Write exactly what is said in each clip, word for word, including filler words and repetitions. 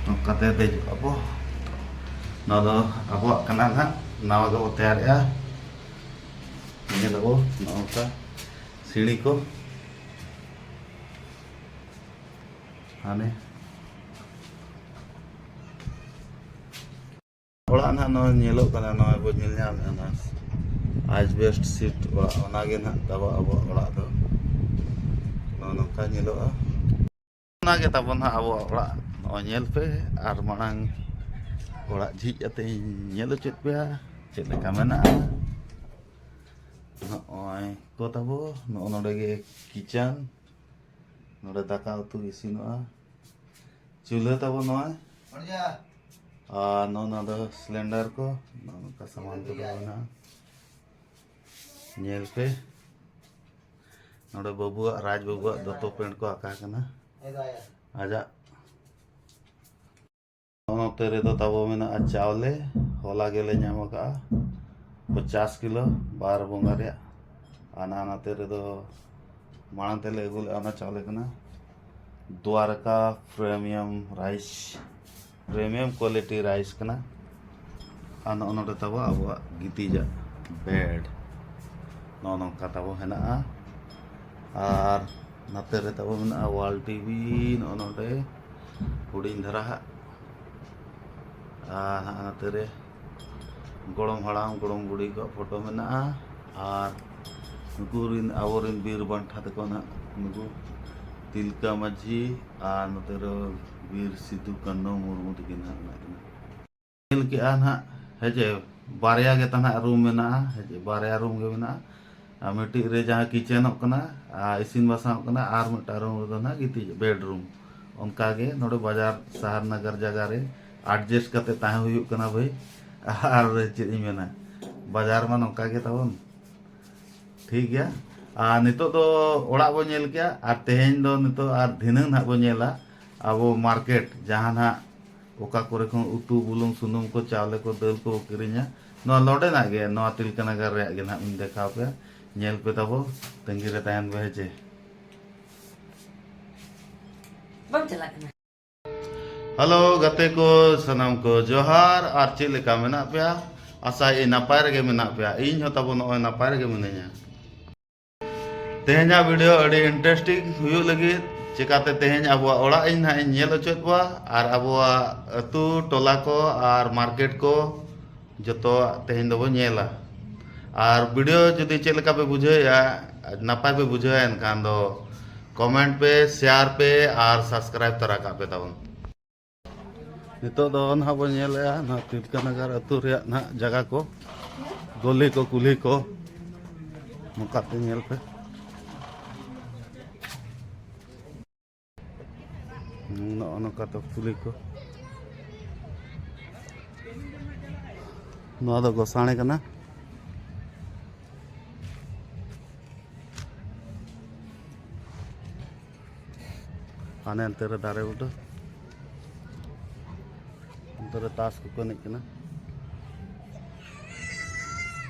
ᱱᱚᱝᱠᱟᱛᱮ ᱫᱮᱡᱚᱜ ᱟᱵᱚ᱾ ᱱᱚᱣᱟ ᱫᱚ ᱟᱵᱚᱣᱟᱜ ᱠᱟᱱᱟ ᱱᱟᱦᱟᱜ, ᱱᱟᱣᱟ ᱜᱮᱵᱚ ᱛᱮᱭᱟᱨᱮᱜᱼᱟ᱾ ᱧᱮᱞ ᱟᱵᱚ ᱱᱚᱜᱼᱚ ᱱᱚᱝᱠᱟ ᱥᱤᱲᱤ ᱠᱚ᱾ ᱦᱟᱱᱮ ᱚᱲᱟᱜ ᱱᱟᱦᱟᱜ ᱱᱚᱜᱼᱚᱭ ᱧᱮᱞᱚᱜ ᱠᱟᱱᱟ, ᱱᱚᱜᱼᱚᱭ ᱵᱚ ᱧᱮᱞ ᱧᱟᱢᱮᱫᱼᱟ ᱱᱟᱦᱟᱜ asbestos sheet ᱚᱲᱟᱜ, ᱚᱱᱟᱜᱮ ᱱᱟᱦᱟᱜ ᱛᱟᱵᱚ ᱟᱵᱚᱣᱟᱜ ᱚᱲᱟᱜ ᱫᱚ᱾ ᱱᱚᱜᱼᱚ ᱱᱚᱝᱠᱟ ᱧᱮᱞᱚᱜᱼᱟ᱾ ᱚᱱᱟᱜᱮ ᱛᱟᱵᱚᱱ ᱦᱟᱸᱜ ᱟᱵᱚᱣᱟᱜ ᱚᱲᱟᱜ᱾ ᱱᱚᱜᱼᱚᱭ ᱧᱮᱞ ᱯᱮ, ᱟᱨ ᱢᱟᱲᱟᱝ ᱚᱲᱟᱜ ᱡᱷᱤᱡ ᱠᱟᱛᱮ ᱤᱧ ᱧᱮᱞ ᱦᱚᱪᱚᱭᱮᱫ ᱯᱮᱭᱟ ᱪᱮᱫ ᱞᱮᱠᱟ ᱢᱮᱱᱟᱜᱼᱟ᱾ ᱱᱚᱜᱼᱚᱭ ᱠᱚ ᱛᱟᱵᱚ, ᱱᱚᱜᱼᱚ ᱱᱚᱰᱮ ᱜᱮ kitchen, ᱱᱚᱰᱮ ᱫᱟᱠᱟ ᱩᱛᱩ ᱤᱥᱤᱱᱚᱜᱼᱟ᱾ ᱪᱩᱞᱦᱟᱹ ᱛᱟᱵᱚ ᱱᱚᱜᱼᱚᱭ, ᱟᱨ ᱱᱚᱜᱼᱚ ᱱᱚᱣᱟ ᱫᱚ cylinder ᱠᱚ, ᱱᱚᱜᱼᱚ ᱱᱚᱝᱠᱟ ᱥᱟᱢᱟᱱ ᱠᱚᱫᱚ ᱢᱮᱱᱟᱜᱼᱟ᱾ ᱧᱮᱞ ᱯᱮ, ᱱᱚᱰᱮ ᱵᱟᱹᱵᱩᱣᱟᱜ, ᱨᱟᱡᱽ ᱵᱟᱹᱵᱩᱣᱟᱜ ᱫᱚᱛᱚ ᱯᱮᱱᱴ ᱠᱚ ᱟᱠᱟ ᱠᱟᱱᱟ᱾ ᱟᱡᱟᱜ ᱱᱚᱛᱮ ᱨᱮᱫᱚ ᱛᱟᱵᱚ ᱢᱮᱱᱟᱜᱼᱟ ᱪᱟᱣᱞᱮ, ᱦᱚᱞᱟ ᱜᱮᱞᱮ ᱧᱟᱢ ᱟᱠᱟᱫᱼᱟ ᱯᱚᱪᱟᱥ ᱠᱤᱞᱳ ᱵᱟᱨ ᱵᱚᱸᱜᱟ ᱨᱮᱭᱟᱜ᱾ ᱟᱨ ᱱᱟᱛᱮ ᱨᱮᱫᱚ ᱢᱟᱲᱟᱝ ᱛᱮᱞᱮ ᱟᱹᱜᱩ ᱞᱮᱫᱼᱟ ᱚᱱᱟ ᱪᱟᱣᱞᱮ ᱠᱟᱱᱟ ᱫᱣᱟᱨᱠᱟ premium rice, premium quality rice ᱠᱟᱱᱟ᱾ ᱟᱨ ᱱᱚᱜᱼᱚ ᱱᱚᱰᱮ ᱛᱟᱵᱚ ᱟᱵᱚᱣᱟᱜ ᱜᱤᱛᱤᱡᱟᱜ bed, ᱱᱚᱜᱼᱚ ᱱᱚᱝᱠᱟ ᱛᱟᱵᱚ ᱦᱮᱱᱟᱜᱼᱟ᱾ ᱟᱨ ᱱᱚᱛᱮ ᱨᱮ ᱛᱟᱵᱚ ᱢᱮᱱᱟᱜᱼᱟ wall T V, ᱱᱚᱜᱼᱚ ᱱᱚᱰᱮ ᱦᱩᱰᱤᱧ ᱫᱷᱟᱨᱟ ᱦᱟᱸᱜ᱾ ᱟᱨ ᱦᱟᱸᱜ ᱱᱚᱛᱮ ᱨᱮ ᱜᱚᱲᱚᱢ ᱦᱟᱲᱟᱢ ᱜᱚᱲᱚᱢ ᱵᱩᱲᱦᱤ ᱠᱚᱣᱟᱜ ᱯᱷᱳᱴᱳ ᱢᱮᱱᱟᱜᱼᱟ᱾ ᱟᱨ ᱱᱩᱠᱩ ᱨᱤᱱ, ᱟᱵᱚᱨᱤᱱ ᱵᱤᱨ ᱵᱟᱱᱴᱟ ᱛᱟᱠᱚ ᱱᱟᱦᱟᱜ, ᱱᱩᱠᱩ ᱛᱤᱞᱠᱟᱹ ᱢᱟᱹᱡᱷᱤ ᱟᱨ ᱱᱚᱛᱮ ᱨᱮ ᱵᱤᱨ ᱥᱤᱫᱩ ᱠᱟᱹᱱᱦᱩ ᱢᱩᱨᱢᱩ ᱛᱟᱹᱠᱤᱱ ᱱᱟᱦᱟᱜ ᱢᱮᱱᱟᱜ ᱠᱤᱱᱟ᱾ ᱧᱮᱞ ᱠᱮᱜᱼᱟ ᱱᱟᱦᱟᱜ, ᱦᱮᱸ ᱪᱮ, ᱵᱟᱨᱭᱟ ᱜᱮ ᱛᱟᱦᱮᱱᱟ, ᱨᱩᱢ ᱢᱮᱱᱟᱜᱼᱟ, ᱦᱮᱸ ᱪᱮ, ᱵᱟᱨᱭᱟ ᱨᱩᱢ ᱜᱮ ᱢᱮᱱᱟᱜᱼᱟ᱾ ᱟᱨ ᱢᱤᱫᱴᱤᱡ ᱨᱮ ᱡᱟᱦᱟᱸ ᱠᱤᱪᱮᱱᱚᱜ ᱠᱟᱱᱟ ᱟᱨ ᱤᱥᱤᱱ ᱵᱟᱥᱟᱝᱚᱜ ᱠᱟᱱᱟ, ᱟᱨ ᱢᱤᱫᱴᱟᱝ ᱨᱩᱢ ᱨᱮᱫᱚ ᱱᱟᱦᱟᱜ ᱜᱤᱛᱤᱡ, ᱵᱮᱰᱨᱩᱢ᱾ ᱚᱱᱠᱟ ᱜᱮ ᱱᱚᱰᱮ ᱵᱟᱡᱟᱨ ᱥᱟᱦᱟᱨ ᱱᱟᱜᱟᱨ ᱡᱟᱭᱜᱟ ᱨᱮ adjust ᱠᱟᱛᱮ ᱛᱟᱦᱮᱸ ᱦᱩᱭᱩᱜ ᱠᱟᱱᱟ ᱵᱷᱟᱹᱭ᱾ ᱟᱨ ᱪᱮᱫ ᱤᱧ ᱢᱮᱱᱟ, ᱵᱟᱡᱟᱨ ᱢᱟ ᱱᱚᱝᱠᱟ ᱜᱮ ᱛᱟᱵᱚᱱ᱾ ᱴᱷᱤᱠ ᱜᱮᱭᱟ, ᱟᱨ ᱱᱤᱛᱚᱜ ᱫᱚ ᱚᱲᱟᱜ ᱵᱚ ᱧᱮᱞ ᱠᱮᱜᱼᱟ, ᱟᱨ ᱛᱮᱦᱮᱧ ᱫᱚ ᱱᱤᱛᱚᱜ ᱟᱨ ᱫᱷᱤᱱᱟᱹᱝ ᱱᱟᱦᱟᱜ ᱵᱚ ᱧᱮᱞᱟ ᱟᱵᱚ ᱢᱟᱨᱠᱮᱴ, ᱡᱟᱦᱟᱸ ᱱᱟᱦᱟᱜ ᱚᱠᱟ ᱠᱚᱨᱮ ᱠᱷᱚᱱ ᱩᱛᱩ, ᱵᱩᱞᱩᱝ, ᱥᱩᱱᱩᱢ ᱠᱚ, ᱪᱟᱣᱞᱮ ᱠᱚ, ᱫᱟᱹᱞ ᱠᱚ ᱠᱤᱨᱤᱧᱟ, ᱱᱚᱣᱟ ᱱᱚᱰᱮᱱᱟᱜ ᱜᱮ, ᱱᱚᱣᱟ ᱛᱤᱞᱠᱟᱹᱱᱟᱜᱟᱨ ᱨᱮᱭᱟᱜ ᱜᱮ ᱱᱟᱦᱟᱜ ᱤᱧ ᱫᱮᱠᱷᱟᱣ ᱯᱮᱭᱟ᱾ ᱧᱮᱞ ᱯᱮ ᱛᱟᱵᱚ, ᱛᱟᱺᱜᱤ ᱨᱮ ᱛᱟᱦᱮᱱ ᱯᱮ, ᱦᱮᱸ ᱪᱮ? ᱵᱟᱢ ᱪᱟᱞᱟᱜ ᱠᱟᱱᱟ? ᱦᱮᱞᱳ ᱜᱟᱛᱮ ᱠᱚ, ᱥᱟᱱᱟᱢ ᱠᱚ ᱡᱚᱦᱟᱨ᱾ ᱟᱨ ᱪᱮᱫ ᱞᱮᱠᱟ ᱢᱮᱱᱟᱜ ᱯᱮᱭᱟ? ᱟᱥᱟᱭᱟᱹᱧ ᱱᱟᱯᱟᱭ ᱨᱮᱜᱮ ᱢᱮᱱᱟᱜ ᱯᱮᱭᱟ᱾ ᱤᱧ ᱦᱚᱸ ᱛᱟᱵᱚ ᱱᱚᱜᱼᱚᱭ ᱱᱟᱯᱟᱭ ᱨᱮᱜᱮ ᱢᱤᱱᱟᱹᱧᱟ᱾ ᱛᱮᱦᱮᱧᱟᱜ ᱵᱷᱤᱰᱤᱭᱳ ᱟᱹᱰᱤ ᱤᱱᱴᱟᱨᱮᱥᱴᱤᱝ ᱦᱩᱭᱩᱜ ᱞᱟᱹᱜᱤᱫ, ᱪᱮᱠᱟᱛᱮ ᱛᱮᱦᱮᱧ ᱟᱵᱚᱣᱟᱜ ᱚᱲᱟᱜ ᱤᱧ ᱱᱟᱦᱟᱜ ᱤᱧ ᱧᱮᱞ ᱦᱚᱪᱚᱭᱮᱫ ᱠᱚᱣᱟ ᱟᱨ ᱟᱵᱚᱣᱟᱜ ᱟᱹᱛᱩ ᱴᱚᱞᱟ ᱠᱚ ᱟᱨ ᱢᱟᱨᱠᱮᱴ ᱠᱚ ᱡᱚᱛᱚᱣᱟᱜ ᱛᱮᱦᱮᱧ ᱫᱚᱵᱚ ᱧᱮᱞᱟ᱾ ᱟᱨ ᱵᱷᱤᱰᱤᱭᱳ ᱡᱩᱫᱤ ᱪᱮᱫ ᱞᱮᱠᱟ ᱯᱮ ᱵᱩᱡᱷᱟᱹᱣᱮᱫᱼᱟ, ᱱᱟᱯᱟᱭ ᱯᱮ ᱵᱩᱡᱷᱟᱹᱣᱟ, ᱮᱱᱠᱷᱟᱱ ᱫᱚ ᱠᱚᱢᱮᱱᱴ ᱯᱮ, ᱥᱮᱭᱟᱨ ᱯᱮ ᱟᱨ ᱥᱟᱵᱥᱠᱨᱟᱭᱤᱵ ᱛᱚᱨᱟ ᱠᱟᱜ ᱯᱮ ᱛᱟᱵᱚᱱ᱾ ᱱᱤᱛᱚᱜ ᱫᱚ ᱱᱟᱦᱟᱜ ᱵᱚᱱ ᱧᱮᱞᱮᱫᱼᱟ ᱱᱚᱣᱟ ᱛᱤᱞᱠᱟᱹᱱᱚᱜᱚᱨ ᱟᱹᱛᱩ ᱨᱮᱭᱟᱜ ᱱᱟᱦᱟᱜ ᱡᱟᱭᱜᱟ ᱠᱚ, ᱜᱚᱞᱤ ᱠᱚ, ᱠᱩᱞᱦᱤ ᱠᱚ, ᱱᱚᱝᱠᱟᱛᱮ ᱧᱮᱞ ᱯᱮ᱾ ᱱᱚᱜᱼᱚ ᱱᱚᱝᱠᱟ ᱛᱚ ᱠᱩᱞᱦᱤ ᱠᱚ᱾ ᱱᱚᱣᱟ ᱫᱚ ᱜᱚᱥᱟᱬᱮ ᱠᱟᱱᱟ᱾ ᱦᱟᱱᱮ ᱚᱱᱛᱮ ᱨᱮ ᱫᱟᱨᱮ ᱵᱩᱴᱟᱹ, ᱚᱱᱛᱮ ᱨᱮ ᱛᱟᱥ ᱠᱚᱠᱚ ᱮᱱᱮᱡ ᱠᱟᱱᱟ᱾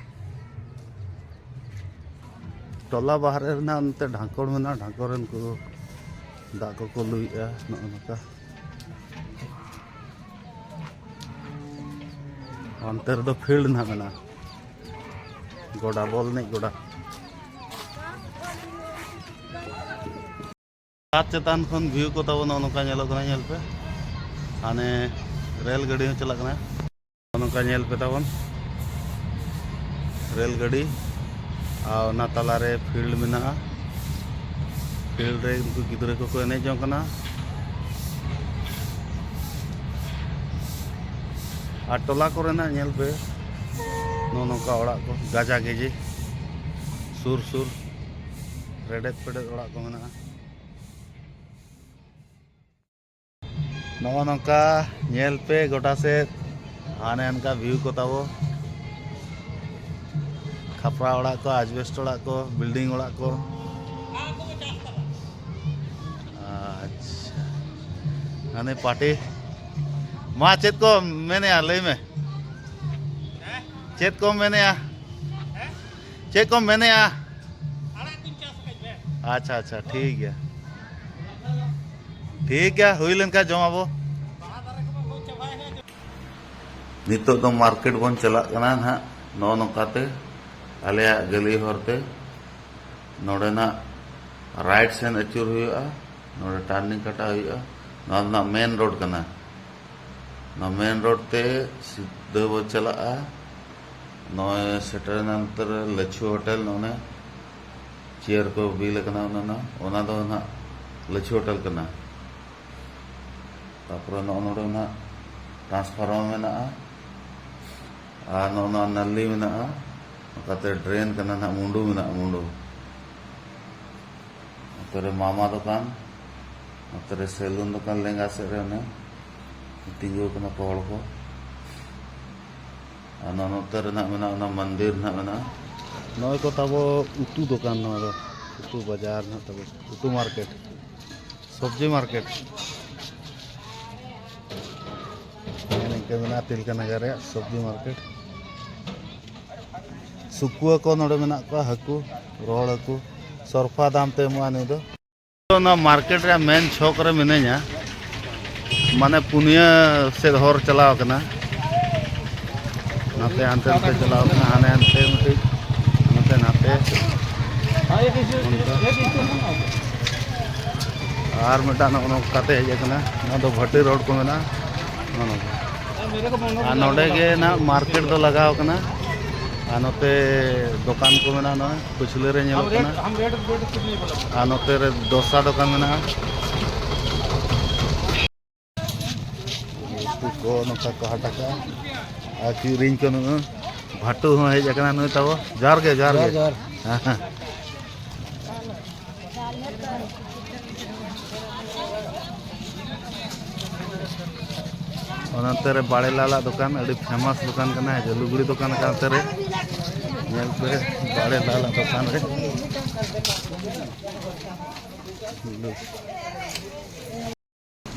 ᱴᱚᱞᱟ ᱵᱟᱦᱨᱮ ᱨᱮᱱᱟᱜ ᱚᱱᱛᱮ ᱰᱷᱟᱝᱠᱚᱲ ᱢᱮᱱᱟᱜᱼᱟ, ᱰᱷᱟᱝᱠᱚᱲ ᱨᱮᱱ ᱠᱚ ᱫᱟᱜ ᱠᱚᱠᱚ ᱞᱩᱭᱮᱜᱼᱟ ᱱᱚᱜᱼᱚ ᱱᱚᱝᱠᱟ᱾ ᱚᱱᱛᱮ ᱨᱮᱫᱚ ᱯᱷᱤᱞᱰ ᱱᱟᱦᱟᱜ ᱢᱮᱱᱟᱜᱼᱟ, ᱜᱚᱰᱟ, ᱵᱚᱞ ᱮᱱᱮᱡ ᱜᱚᱰᱟ᱾ ᱪᱷᱟᱫᱽ ᱪᱮᱛᱟᱱ ᱠᱷᱚᱱ ᱵᱷᱤᱭᱩ ᱠᱚ ᱛᱟᱵᱚᱱ ᱱᱚᱜᱼᱚ ᱱᱚᱝᱠᱟ ᱧᱮᱞᱚᱜ ᱠᱟᱱᱟ, ᱧᱮᱞ ᱯᱮ᱾ ᱦᱟᱱᱮ ᱨᱮᱞ ᱜᱟᱹᱰᱤ ᱦᱚᱸ ᱪᱟᱞᱟᱜ ᱠᱟᱱᱟ᱾ ᱱᱚᱜᱼᱚ ᱱᱚᱝᱠᱟ ᱧᱮᱞ ᱯᱮ ᱛᱟᱵᱚᱱ ᱨᱮᱞ ᱜᱟᱹᱰᱤ, ᱟᱨ ᱚᱱᱟ ᱛᱟᱞᱟᱨᱮ ᱯᱷᱤᱞᱰ ᱢᱮᱱᱟᱜᱼᱟ᱾ ᱯᱷᱤᱞᱰ ᱨᱮ ᱩᱱᱠᱩ ᱜᱤᱫᱽᱨᱟᱹ ᱠᱚᱠᱚ ᱮᱱᱮᱡ ᱡᱚᱝ ᱠᱟᱱᱟ᱾ ᱟᱨ ᱴᱚᱞᱟ ᱠᱚᱨᱮᱱᱟᱜ ᱧᱮᱞ ᱯᱮ, ᱱᱚᱜᱼᱚ ᱱᱚᱝᱠᱟ ᱚᱲᱟᱜ ᱠᱚ ᱜᱟᱡᱟ ᱜᱮᱡᱮ ᱥᱩᱨ ᱥᱩᱨ ᱨᱮᱰᱮᱫ ᱯᱮᱰᱮᱫ ᱚᱲᱟᱜ ᱠᱚ ᱢᱮᱱᱟᱜᱼᱟ᱾ ᱱᱚᱜᱼᱚ ᱱᱚᱝᱠᱟ ᱧᱮᱞ ᱯᱮ ᱜᱚᱴᱟ ᱥᱮᱫ, ᱦᱟᱱᱮ ᱚᱱᱠᱟ ᱵᱷᱤᱭᱩ ᱠᱚ ᱛᱟᱵᱚ, ᱠᱷᱟᱯᱨᱟ ᱚᱲᱟᱜ ᱠᱚ, ᱟᱡᱵᱮᱥᱴ ᱚᱲᱟᱜ ᱠᱚ, ᱵᱤᱞᱰᱤᱝ ᱚᱲᱟᱜ ᱠᱚ᱾ ᱟᱪᱪᱷᱟ, ᱦᱟᱱᱮ ᱯᱟᱴᱤ᱾ ᱢᱟ, ᱪᱮᱫ ᱠᱚ ᱢᱮᱱᱮᱜᱼᱟ, ᱞᱟᱹᱭ ᱢᱮ᱾ ᱪᱮᱫ ᱠᱚᱢ ᱢᱮᱱᱮᱜᱼᱟ? ᱪᱮᱫ ᱠᱚᱢ ᱢᱮᱱᱮᱜᱼᱟ? ᱟᱪᱪᱷᱟ, ᱟᱪᱪᱷᱟ, ᱴᱷᱤᱠ ᱜᱮᱭᱟ᱾ ᱴᱷᱤᱠ ᱜᱮᱭᱟ, ᱦᱩᱭ ᱞᱮᱱᱠᱷᱟᱱ ᱡᱚᱢ ᱟᱵᱚ᱾ ᱱᱤᱛᱚᱜ ᱫᱚ ᱢᱟᱨᱠᱮᱴ ᱵᱚᱱ ᱪᱟᱞᱟᱜ ᱠᱟᱱᱟ ᱱᱟᱦᱟᱜ, ᱱᱚᱜᱼᱚ ᱱᱚᱝᱠᱟ ᱛᱮ ᱟᱞᱮᱭᱟᱜ ᱜᱟᱹᱞᱤ ᱦᱚᱨ ᱛᱮ᱾ ᱱᱚᱰᱮ ᱱᱟᱦᱟᱜ ᱨᱟᱭᱤᱴ ᱥᱮᱱ ᱟᱹᱪᱩᱨ ᱦᱩᱭᱩᱜᱼᱟ, ᱱᱚᱰᱮ ᱴᱟᱨᱱᱤᱝ ᱠᱟᱴᱟᱣ ᱦᱩᱭᱩᱜᱼᱟ᱾ ᱱᱚᱣᱟ ᱫᱚ ᱱᱟᱦᱟᱜ ᱢᱮᱱ ᱨᱳᱰ ᱠᱟᱱᱟ᱾ ᱱᱚᱣᱟ ᱢᱮᱱ ᱨᱳᱰ ᱛᱮ ᱥᱤᱫᱷᱟᱹ ᱵᱚ ᱪᱟᱞᱟᱜᱼᱟ᱾ ᱱᱚᱜᱼᱚᱭ ᱥᱮᱴᱮᱨ ᱮᱱᱟ ᱱᱚᱛᱮ ᱨᱮ ᱞᱟᱹᱪᱷᱩ ᱦᱳᱴᱮᱞ, ᱱᱚᱜᱼᱚ ᱪᱮᱭᱟᱨ ᱠᱚ ᱵᱤᱞ ᱟᱠᱟᱱᱟ, ᱚᱱᱟ, ᱚᱱᱟ ᱫᱚ ᱱᱟᱦᱟᱜ ᱞᱟᱹᱪᱷᱩ ᱦᱳᱴᱮᱞ ᱠᱟᱱᱟ᱾ ᱛᱟᱯᱚᱨᱮ ᱱᱚᱜᱼᱚ ᱱᱚᱰᱮ ᱱᱟᱦᱟᱜ ᱴᱨᱟᱱᱥᱯᱷᱟᱨᱢᱟᱨ ᱢᱮᱱᱟᱜᱼᱟ, ᱟᱨ ᱱᱚᱜᱼᱚ ᱱᱚᱣᱟ ᱱᱟᱞᱤ ᱢᱮᱱᱟᱜᱼᱟ, ᱱᱚᱝᱠᱟᱛᱮ ᱰᱨᱮᱱ ᱠᱟᱱᱟ ᱱᱟᱦᱟᱜ, ᱢᱩᱸᱰᱩ ᱢᱮᱱᱟᱜᱼᱟ, ᱢᱩᱸᱰᱩ᱾ ᱱᱚᱛᱮ ᱨᱮ ᱢᱟᱢᱟ ᱫᱚᱠᱟᱱ, ᱱᱚᱛᱮ ᱨᱮ ᱥᱮᱞᱩᱱ ᱫᱚᱠᱟᱱ, ᱞᱮᱸᱜᱟ ᱥᱮᱫ ᱨᱮ ᱚᱱᱮ ᱛᱤᱸᱜᱩ ᱟᱠᱟᱱᱟ ᱠᱚ ᱦᱚᱲ ᱠᱚ᱾ ᱟᱨ ᱱᱚᱣᱟ ᱱᱚᱛᱮ ᱨᱮ ᱱᱟᱦᱟᱜ ᱢᱮᱱᱟᱜᱼᱟ, ᱚᱱᱟ ᱢᱚᱱᱫᱤᱨ ᱱᱟᱦᱟᱜ ᱢᱮᱱᱟᱜᱼᱟ᱾ ᱱᱚᱜᱼᱚᱭ ᱠᱚ ᱛᱟᱵᱚ ᱩᱛᱩ ᱫᱚᱠᱟᱱ, ᱱᱚᱣᱟ ᱫᱚ ᱩᱛᱩ ᱵᱟᱡᱟᱨ ᱱᱟᱦᱟᱜ ᱛᱟᱵᱚ, ᱩᱛᱩ ᱢᱟᱨᱠᱮᱴ, ᱥᱚᱵᱽᱡᱤ ᱢᱟᱨᱠᱮᱴ᱾ ᱱᱤᱝᱠᱟᱹ ᱢᱮᱱᱟᱜᱼᱟ ᱛᱤᱞᱠᱟᱹ ᱱᱟᱜᱟᱨ ᱨᱮᱭᱟᱜ ᱥᱚᱵᱽᱡᱤ ᱢᱟᱨᱠᱮᱴ᱾ ᱥᱩᱠᱩᱣᱟᱹ ᱠᱚ ᱱᱚᱰᱮ ᱢᱮᱱᱟᱜ ᱠᱚᱣᱟ, ᱦᱟᱹᱠᱩ, ᱨᱚᱦᱚᱲ ᱦᱟᱹᱠᱩ, ᱥᱚᱨᱯᱷᱟ ᱫᱟᱢ ᱛᱮ ᱮᱢᱚᱜᱼᱟ ᱱᱩᱭ ᱫᱚ᱾ ᱱᱚᱣᱟ ᱢᱟᱨᱠᱮᱴ ᱨᱮᱭᱟᱜ ᱢᱮᱱ ᱪᱷᱚᱠ ᱨᱮ ᱢᱤᱱᱟᱹᱧᱟ, ᱢᱟᱱᱮ ᱯᱩᱱᱭᱟᱹ ᱥᱮᱫ ᱦᱚᱨ ᱪᱟᱞᱟᱣ ᱠᱟᱱᱟ, ᱱᱟᱛᱮ ᱦᱟᱱᱛᱮ ᱱᱟᱛᱮ ᱪᱟᱞᱟᱣ ᱠᱟᱱᱟ, ᱦᱟᱱᱮ ᱦᱟᱱᱛᱮ ᱢᱤᱫᱴᱤᱡ, ᱱᱚᱛᱮ ᱱᱟᱛᱮ, ᱚᱱᱠᱟ᱾ ᱟᱨ ᱢᱤᱫᱴᱟᱝ ᱱᱚᱜᱼᱚ ᱱᱚᱝᱠᱟᱛᱮ ᱦᱮᱡ ᱟᱠᱟᱱᱟ, ᱱᱚᱣᱟ ᱫᱚ ᱵᱷᱟᱴᱤ ᱨᱳᱰ ᱠᱚ ᱢᱮᱱᱟ, ᱱᱚᱜᱼᱚ ᱱᱚᱝᱠᱟ᱾ ᱟᱨ ᱱᱚᱰᱮ ᱜᱮ ᱱᱟᱜ ᱢᱟᱨᱠᱮᱴ ᱫᱚ ᱞᱟᱜᱟᱣ ᱠᱟᱱᱟ᱾ ᱟᱨ ᱱᱚᱛᱮ ᱫᱚᱠᱟᱱ ᱠᱚ ᱢᱮᱱᱟᱜᱼᱟ, ᱱᱚᱜᱼᱚᱭ ᱯᱟᱹᱪᱷᱞᱟᱹ ᱨᱮ ᱧᱮᱞᱚᱜ ᱠᱟᱱᱟ᱾ ᱟᱨ ᱱᱚᱛᱮ ᱨᱮ ᱫᱚᱥᱟ ᱫᱚᱠᱟᱱ ᱢᱮᱱᱟᱜᱼᱟ᱾ ᱩᱛᱩ ᱠᱚ ᱱᱚᱝᱠᱟ ᱠᱚ ᱦᱟᱴ ᱟᱠᱟᱜᱼᱟ᱾ ᱟᱨ ᱠᱤᱨᱤᱧ ᱠᱚ ᱱᱩᱜᱼᱩ ᱵᱷᱟᱴᱩ ᱦᱚᱸ ᱦᱮᱡ ᱟᱠᱟᱱᱟ ᱱᱩᱭ ᱛᱟᱵᱚ᱾ ᱡᱚᱦᱟᱨ ᱜᱮ, ᱡᱚᱦᱟᱨ ᱜᱮ᱾ ᱡᱚᱦᱟᱨ᱾ ᱦᱮᱸ, ᱦᱮᱸ᱾ ᱚᱱᱟᱛᱮ ᱨᱮ ᱵᱟᱲᱮ ᱞᱟᱞᱟᱜ ᱫᱚᱠᱟᱱ, ᱟᱹᱰᱤ ᱯᱷᱮᱢᱟᱥ ᱫᱚᱠᱟᱱ ᱠᱟᱱᱟ, ᱡᱮ ᱞᱩᱜᱽᱲᱤ ᱫᱚᱠᱟᱱ ᱠᱟᱱ ᱛᱮ ᱨᱮ᱾ ᱧᱮᱞ ᱯᱮ, ᱵᱟᱲᱮ ᱞᱟᱞᱟᱜ ᱫᱚᱠᱟᱱ ᱨᱮ᱾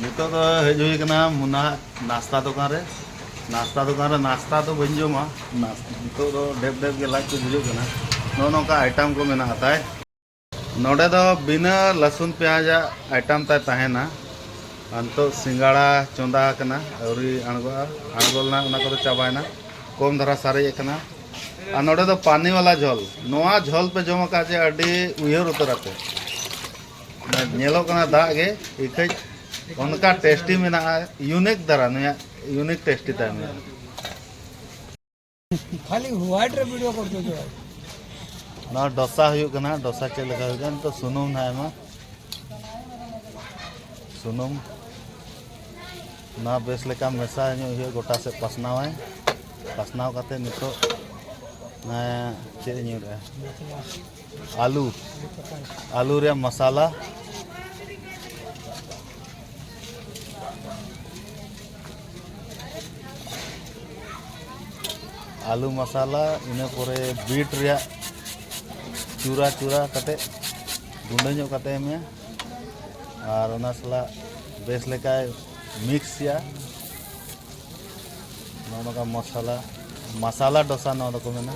ᱱᱤᱛᱚᱜ ᱫᱚ ᱦᱮᱡ ᱦᱩᱭ ᱠᱟᱱᱟ ᱢᱩᱱᱟ ᱱᱟᱥᱛᱟ ᱫᱚᱠᱟᱱ ᱨᱮ᱾ ᱱᱟᱥᱛᱟ ᱫᱚᱠᱟᱱ ᱨᱮ ᱱᱟᱥᱛᱟ ᱫᱚ ᱵᱟᱹᱧ ᱡᱚᱢᱟ, ᱱᱟᱥ-, ᱱᱤᱛᱚᱜ ᱫᱚ ᱰᱷᱮᱯ ᱰᱷᱮᱯ ᱜᱮ ᱞᱟᱡ ᱠᱚ ᱵᱩᱡᱷᱟᱹᱜ ᱠᱟᱱᱟ᱾ ᱱᱚᱜᱼᱚ ᱱᱚᱝᱠᱟ ᱟᱭᱴᱮᱢ ᱠᱚ ᱢᱮᱱᱟᱜᱼᱟ ᱛᱟᱭ᱾ ᱱᱚᱰᱮ ᱫᱚ ᱵᱤᱱᱟᱹ ᱞᱟᱹᱥᱩᱱ ᱯᱮᱸᱭᱟᱡᱟᱜ ᱟᱭᱴᱮᱢ ᱛᱟᱭ ᱛᱟᱦᱮᱱᱟ᱾ ᱟᱨ ᱱᱤᱛᱚᱜ ᱥᱤᱸᱜᱟᱲᱟ ᱪᱚᱸᱫᱟ ᱟᱠᱟᱱᱟ, ᱟᱹᱣᱨᱤ ᱟᱬᱜᱚᱜᱼᱟ, ᱟᱬᱜᱚ ᱞᱮᱱᱟ, ᱚᱱᱟ ᱠᱚᱫᱚ ᱪᱟᱵᱟᱭᱮᱱᱟ, ᱠᱚᱢ ᱫᱷᱟᱨᱟ ᱥᱟᱨᱮᱡ ᱟᱠᱟᱱᱟ᱾ ᱟᱨ ᱱᱚᱰᱮ ᱫᱚ ᱯᱟᱱᱤ ᱣᱟᱞᱟ ᱡᱷᱚᱞ, ᱱᱚᱣᱟ ᱡᱷᱚᱞ ᱯᱮ ᱡᱚᱢ ᱟᱠᱟᱫ ᱡᱮ ᱟᱹᱰᱤ ᱩᱭᱦᱟᱹᱨ ᱩᱛᱟᱹᱨ ᱟᱯᱮ᱾ ᱧᱮᱞᱚᱜ ᱠᱟᱱᱟ ᱫᱟᱜ ᱜᱮ, ᱤᱠᱷᱟᱹᱡ ᱚᱱᱠᱟ ᱴᱮᱥᱴᱤ ᱢᱮᱱᱟᱜᱼᱟ, ᱤᱭᱩᱱᱤᱠ ᱫᱷᱟᱨᱟ, ᱱᱩᱭᱟᱜ ᱤᱭᱩᱱᱤᱠ ᱴᱮᱥᱴᱤ ᱛᱟᱭ ᱢᱮᱱᱟᱜᱼᱟ᱾ ᱠᱷᱟᱞᱤ ᱦᱳᱣᱟᱭᱤᱴ ᱨᱮ ᱵᱷᱤᱰᱤᱭᱳ ᱠᱚᱨᱛᱮ ᱦᱚᱪᱚ᱾ ᱱᱚᱣᱟ ᱰᱳᱥᱟ ᱦᱩᱭᱩᱜ ᱠᱟᱱᱟ᱾ ᱰᱳᱥᱟ ᱪᱮᱫ ᱞᱮᱠᱟ ᱦᱩᱭᱩᱜ ᱠᱟᱱᱟ? ᱱᱤᱛᱚᱜ ᱥᱩᱱᱩᱢ ᱱᱟᱦᱟᱜ ᱮᱢᱟ, ᱥᱩᱱᱩᱢ᱾ ᱱᱚᱣᱟ ᱵᱮᱥ ᱞᱮᱠᱟ ᱢᱮᱥᱟ ᱧᱚᱜ ᱦᱩᱭᱩᱜᱼᱟ, ᱜᱚᱴᱟ ᱥᱮᱫ ᱯᱟᱥᱱᱟᱣᱟᱭ᱾ ᱯᱟᱥᱱᱟᱣ ᱠᱟᱛᱮ ᱱᱤᱛᱚᱜ, ᱮᱸ, ᱪᱮᱫ ᱤᱧ ᱧᱩᱨᱟ? ᱟᱞᱩ, ᱟᱞᱩ ᱨᱮᱭᱟᱜ ᱢᱟᱥᱟᱞᱟ, ᱟᱞᱩ ᱢᱟᱥᱟᱞᱟ, ᱤᱱᱟᱹ ᱯᱚᱨᱮ ᱵᱤᱴ ᱨᱮᱭᱟᱜ ᱪᱩᱨᱟ ᱪᱩᱨᱟ ᱠᱟᱛᱮ, ᱜᱩᱸᱰᱟᱹ ᱧᱚᱜ ᱠᱟᱛᱮ ᱮᱢ ᱟᱨ ᱚᱱᱟ ᱥᱟᱞᱟᱜ ᱵᱮᱥ ᱞᱮᱠᱟᱭ ᱢᱤᱠᱥ ᱮᱭᱟ᱾ ᱱᱚᱜᱼᱚ ᱱᱚᱝᱠᱟ ᱢᱚᱥᱟᱞᱟ, ᱢᱟᱥᱟᱞᱟ ᱰᱳᱥᱟ ᱱᱚᱣᱟ ᱫᱚᱠᱚ ᱢᱮᱱᱟ᱾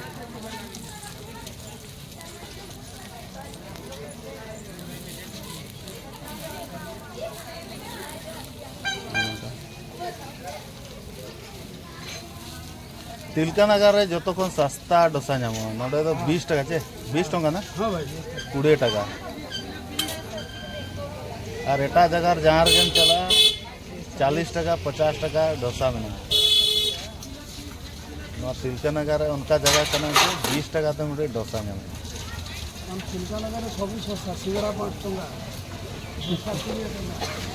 ᱛᱤᱞᱠᱟᱹᱱᱟᱜᱟᱨ ᱨᱮ ᱡᱚᱛᱚ ᱠᱷᱚᱱ ᱥᱟᱥᱛᱟ ᱰᱳᱥᱟ ᱧᱟᱢᱚᱜᱼᱟ᱾ ᱱᱚᱰᱮ ᱫᱚ ᱵᱤᱥ ᱴᱟᱠᱟ ᱪᱮ? ᱵᱤᱥ ᱴᱟᱠᱟ ᱱᱟ? ᱦᱮᱸ ᱵᱷᱟᱭ, ᱵᱤᱥ ᱴᱟᱠᱟ᱾ ᱠᱩᱲᱤ ᱴᱟᱠᱟ᱾ ᱟᱨ ᱮᱴᱟᱜ ᱡᱟᱭᱜᱟ ᱨᱮ ᱡᱟᱦᱟᱸ ᱨᱮᱜᱮᱢ ᱪᱟᱞᱟᱜᱼᱟ, ᱪᱟᱞᱤᱥ ᱴᱟᱠᱟ, ᱯᱚᱪᱟᱥ ᱴᱟᱠᱟ ᱰᱳᱥᱟ ᱢᱮᱱᱟᱜᱼᱟ᱾ ᱱᱚᱣᱟ ᱛᱤᱞᱠᱟᱹᱱᱟᱜᱟᱨ ᱨᱮ ᱚᱱᱠᱟ ᱡᱟᱭᱜᱟ ᱠᱟᱱᱟ ᱡᱮ ᱵᱤᱥ ᱴᱟᱠᱟ ᱛᱮ ᱢᱤᱫᱴᱤᱡ ᱰᱳᱥᱟ ᱧᱟᱢᱚᱜᱼᱟ᱾ ᱟᱢ ᱛᱤᱞᱠᱟᱹᱱᱟᱜᱟᱨ ᱨᱮ ᱥᱚᱵᱤ ᱥᱚᱥᱛᱟ, ᱥᱤᱸᱜᱟᱲᱟ ᱯᱟᱸᱪ ᱴᱟᱠᱟ, ᱰᱳᱥᱟ ᱠᱩᱲᱤ ᱴᱟᱠᱟ᱾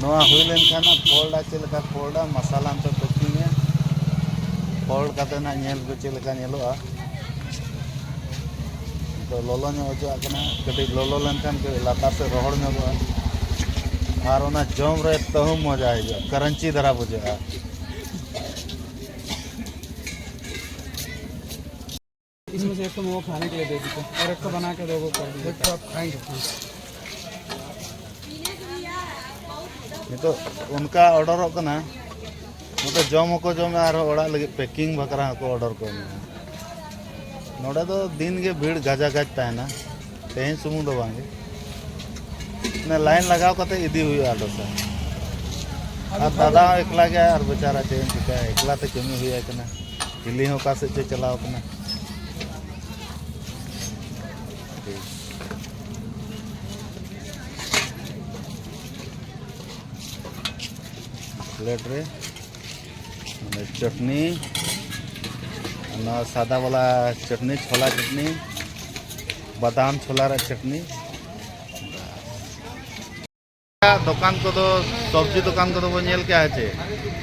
ᱱᱚᱣᱟ ᱦᱩᱭ ᱞᱮᱱᱠᱷᱟᱱ ᱯᱷᱳᱞᱰᱟ, ᱪᱮᱫ ᱞᱮᱠᱟ ᱯᱷᱳᱞᱰᱟ, ᱢᱟᱥᱟᱞᱟ ᱱᱤᱛᱚᱜ ᱯᱮᱠᱤᱝ ᱮ ᱯᱷᱳᱞᱰ ᱠᱟᱛᱮ ᱱᱟᱜ ᱧᱮᱞ ᱯᱮ ᱪᱮᱫ ᱞᱮᱠᱟ ᱧᱮᱞᱚᱜᱼᱟ᱾ ᱱᱤᱛᱚᱜ ᱞᱚᱞᱚ ᱧᱚᱜ ᱚᱪᱚᱣᱟᱜ ᱠᱟᱱᱟ, ᱠᱟᱹᱴᱤᱡ ᱞᱚᱞᱚ ᱞᱮᱱᱠᱷᱟᱱ ᱠᱟᱹᱴᱤᱡ ᱞᱟᱛᱟᱨ ᱥᱮᱫ ᱨᱚᱦᱚᱲ ᱧᱚᱜᱚᱜᱼᱟ ᱟᱨ ᱚᱱᱟ ᱡᱚᱢ ᱨᱮ ᱛᱟᱹᱦᱩ ᱢᱚᱡᱟ ᱦᱤᱡᱩᱜᱼᱟ, ᱠᱨᱟᱱᱪᱤ ᱫᱷᱟᱨᱟ ᱵᱩᱡᱷᱟᱹᱜᱼᱟ᱾ इसमें से एक तो मेरे को खाने के लिए दे दीजिए और एक तो बना के दो वो कर दीजिए। एक तो आप खाएंगे। ᱱᱤᱛᱚᱜ ᱚᱱᱠᱟ ᱚᱰᱚᱨᱚᱜ ᱠᱟᱱᱟ, ᱱᱚᱛᱮ ᱡᱚᱢ ᱦᱚᱸᱠᱚ ᱡᱚᱢᱮᱜᱼᱟ, ᱟᱨᱦᱚᱸ ᱚᱲᱟᱜ ᱞᱟᱹᱜᱤᱫ ᱯᱮᱠᱤᱝ ᱵᱟᱠᱷᱨᱟ ᱦᱚᱸᱠᱚ ᱚᱰᱚᱨ ᱠᱚ ᱮᱢᱮᱜᱼᱟ᱾ ᱱᱚᱰᱮ ᱫᱚ ᱫᱤᱱ ᱜᱮ ᱵᱷᱤᱲ ᱜᱟᱡᱟ ᱜᱟᱡ ᱛᱟᱦᱮᱱᱟ, ᱛᱮᱦᱮᱧ ᱥᱩᱢᱩᱝ ᱫᱚ ᱵᱟᱝ ᱜᱮ, ᱢᱟᱱᱮ ᱞᱟᱭᱤᱱ ᱞᱟᱜᱟᱣ ᱠᱟᱛᱮ ᱤᱫᱤ ᱦᱩᱭᱩᱜᱼᱟ ᱰᱚᱥᱟ᱾ ᱟᱨ ᱫᱟᱫᱟ ᱦᱚᱸ ᱮᱠᱞᱟ ᱜᱮᱭᱟ, ᱟᱨ ᱵᱮᱪᱟᱨᱟ ᱪᱮᱫ ᱮᱢ ᱪᱤᱠᱟᱹᱭᱟ, ᱮᱠᱞᱟ ᱛᱮ ᱠᱟᱹᱢᱤ ᱦᱩᱭᱟᱭ ᱠᱟᱱᱟ᱾ ᱦᱤᱞᱤ ᱦᱚᱸ ᱚᱠᱟ ᱥᱮᱫ ᱪᱚᱭ ᱪᱟᱞᱟᱣ ᱠᱟᱱᱟ᱾ ᱴᱷᱤᱠ᱾ ᱯᱞᱮᱴ ᱨᱮ ᱚᱱᱟ ᱪᱟᱴᱱᱤ, ᱚᱱᱟ ᱥᱟᱫᱟ ᱵᱟᱞᱟ ᱪᱟᱴᱱᱤ, ᱪᱷᱳᱞᱟ ᱪᱟᱴᱱᱤ, ᱵᱟᱫᱟᱢ ᱪᱷᱳᱞᱟ ᱨᱮᱭᱟᱜ ᱪᱟᱴᱱᱤ᱾ ᱫᱚᱠᱟᱱ ᱠᱚᱫᱚ, ᱥᱚᱵᱽᱡᱤ ᱫᱚᱠᱟᱱ ᱠᱚᱫᱚ ᱵᱚᱱ ᱧᱮᱞ ᱠᱮᱜᱼᱟ ᱪᱮ?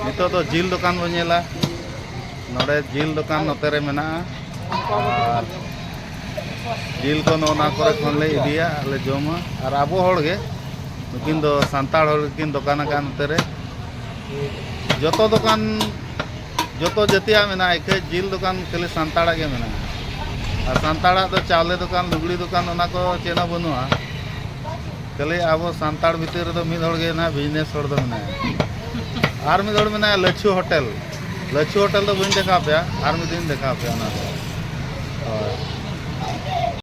ᱱᱤᱛᱚᱜ ᱫᱚ ᱡᱤᱞ ᱫᱚᱠᱟᱱ ᱵᱚᱱ ᱧᱮᱞᱟ᱾ ᱱᱚᱰᱮ ᱡᱤᱞ ᱫᱚᱠᱟᱱ ᱱᱚᱛᱮ ᱨᱮ ᱢᱮᱱᱟᱜᱼᱟ᱾ ᱟᱨ ᱡᱤᱞ ᱠᱚ ᱱᱚᱜᱼᱚ ᱱᱚᱣᱟ ᱠᱚᱨᱮ ᱠᱷᱚᱱ ᱞᱮ ᱤᱫᱤᱭᱟ ᱟᱨ ᱞᱮ ᱡᱚᱢᱟ᱾ ᱟᱨ ᱟᱵᱚ ᱦᱚᱲ ᱜᱮ, ᱱᱩᱠᱤᱱ ᱫᱚ ᱥᱟᱱᱛᱟᱲ ᱦᱚᱲ ᱜᱮᱠᱤᱱ ᱫᱚᱠᱟᱱ ᱟᱠᱟᱫ ᱱᱚᱛᱮ ᱨᱮ᱾ ᱡᱚᱛᱚ ᱫᱚᱠᱟᱱ, ᱡᱚᱛᱚ ᱡᱟᱹᱛᱤᱭᱟᱜ ᱢᱮᱱᱟᱜᱼᱟ, ᱮᱠᱷᱟᱹᱡ ᱡᱤᱞ ᱫᱚᱠᱟᱱ ᱠᱷᱟᱹᱞᱤ ᱥᱟᱱᱛᱟᱲᱟᱜ ᱜᱮ ᱢᱮᱱᱟᱜᱼᱟ᱾ ᱟᱨ ᱥᱟᱱᱛᱟᱲᱟᱜ ᱫᱚ ᱪᱟᱣᱞᱮ ᱫᱚᱠᱟᱱ, ᱞᱩᱜᱽᱲᱤ ᱫᱚᱠᱟᱱ, ᱚᱱᱟ ᱠᱚ ᱪᱮᱫ ᱦᱚᱸ ᱵᱟᱹᱱᱩᱜᱼᱟ᱾ ᱠᱷᱟᱹᱞᱤ ᱟᱵᱚ ᱥᱟᱱᱛᱟᱲ ᱵᱷᱤᱛᱤᱨ ᱨᱮᱫᱚ ᱢᱤᱫ ᱦᱚᱲ ᱜᱮ ᱱᱟᱦᱟᱜ ᱵᱤᱡᱽᱱᱮᱥ ᱦᱚᱲ ᱫᱚ ᱢᱮᱱᱟᱭᱟ᱾ ᱟᱨ ᱢᱤᱫ ᱦᱚᱲ ᱢᱮᱱᱟᱭᱟ ᱞᱟᱹᱪᱷᱩ ᱦᱳᱴᱮᱞ᱾ ᱞᱟᱹᱪᱷᱩ ᱦᱳᱴᱮᱞ ᱫᱚ ᱵᱟᱹᱧ ᱫᱮᱠᱷᱟᱣ ᱯᱮᱭᱟ, ᱟᱨ ᱢᱤᱫ ᱫᱤᱱ ᱫᱮᱠᱷᱟᱣ ᱯᱮᱭᱟ ᱚᱱᱟ ᱫᱚ᱾ ᱦᱳᱭ᱾